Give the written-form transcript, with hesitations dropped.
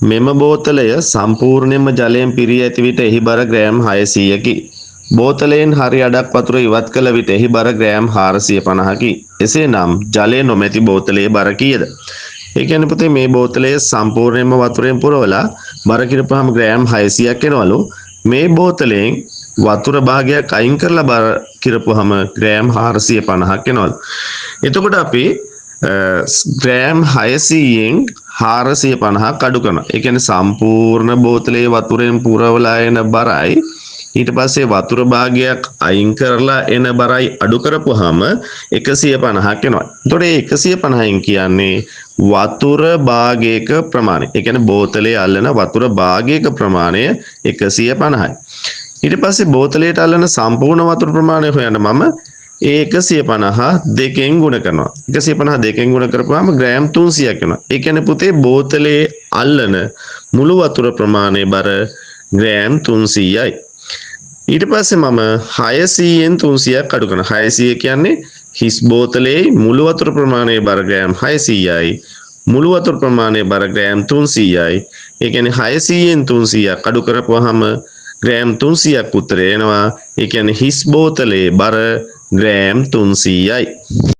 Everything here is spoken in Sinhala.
මෙම බෝතලය සම්පූර්ණයෙන්ම ජලයෙන් පිරී ඇති විට එහි බර ග්‍රෑම් 600කි. බෝතලයෙන් හරි අඩක් වතුර ඉවත් කළ විට එහි බර ග්‍රෑම් 450කි. එසේනම් ජලය නොමැති බෝතලයේ බර කීයද? ඒ කියන්නේ පුතේ, මේ බෝතලය සම්පූර්ණයෙන්ම වතුරෙන් පුරවලා බර කිරපුවාම ග්‍රෑම් 600ක් එනවලු. මේ බෝතලයෙන් වතුර භාගයක් අයින් කරලා බර කිරපුවාම ග්‍රෑම් 450ක් එනවලු. එතකොට අපි ග්‍රෑම් 600න් 450ක් අඩු කරනවා. ඒ කියන්නේ සම්පූර්ණ බෝතලේ වතුරෙන් පුරවලා එන බරයි ඊට පස්සේ වතුර භාගයක් අයින් කරලා එන බරයි අඩු කරපුවාම 150ක් එනවා. එතකොට මේ 150න් කියන්නේ වතුර භාගයක ප්‍රමාණය. ඒ කියන්නේ බෝතලේ අල්ලන වතුර භාගයක ප්‍රමාණය 150යි. ඊට පස්සේ බෝතලයට අල්ලන සම්පූර්ණ වතුර ප්‍රමාණය හොයන්න මම ඒ 150 දෙකෙන් ගුණ කරනවා. 150 දෙකෙන් ගුණ කරපුවාම ග්‍රෑම් 300ක් වෙනවා. ඒ කියන්නේ පුතේ, බෝතලේ අල්ලන මුළු වතුර ප්‍රමාණය බර ග්‍රෑම් 300යි. ඊට පස්සේ මම 600න් 300ක් අඩු කරනවා. 600 කියන්නේ හිස් බෝතලේ මුළු වතුර ප්‍රමාණය බර ග්‍රෑම් 600යි. මුළු වතුර ප්‍රමාණය බර ග්‍රෑම් 300යි. ඒ කියන්නේ 600න් 300ක් අඩු කරපුවාම ග්‍රෑම් 300ක් උත්තරේ එනවා. ඒ කියන්නේ හිස් බෝතලේ බර ග්‍රෑම් 300යි.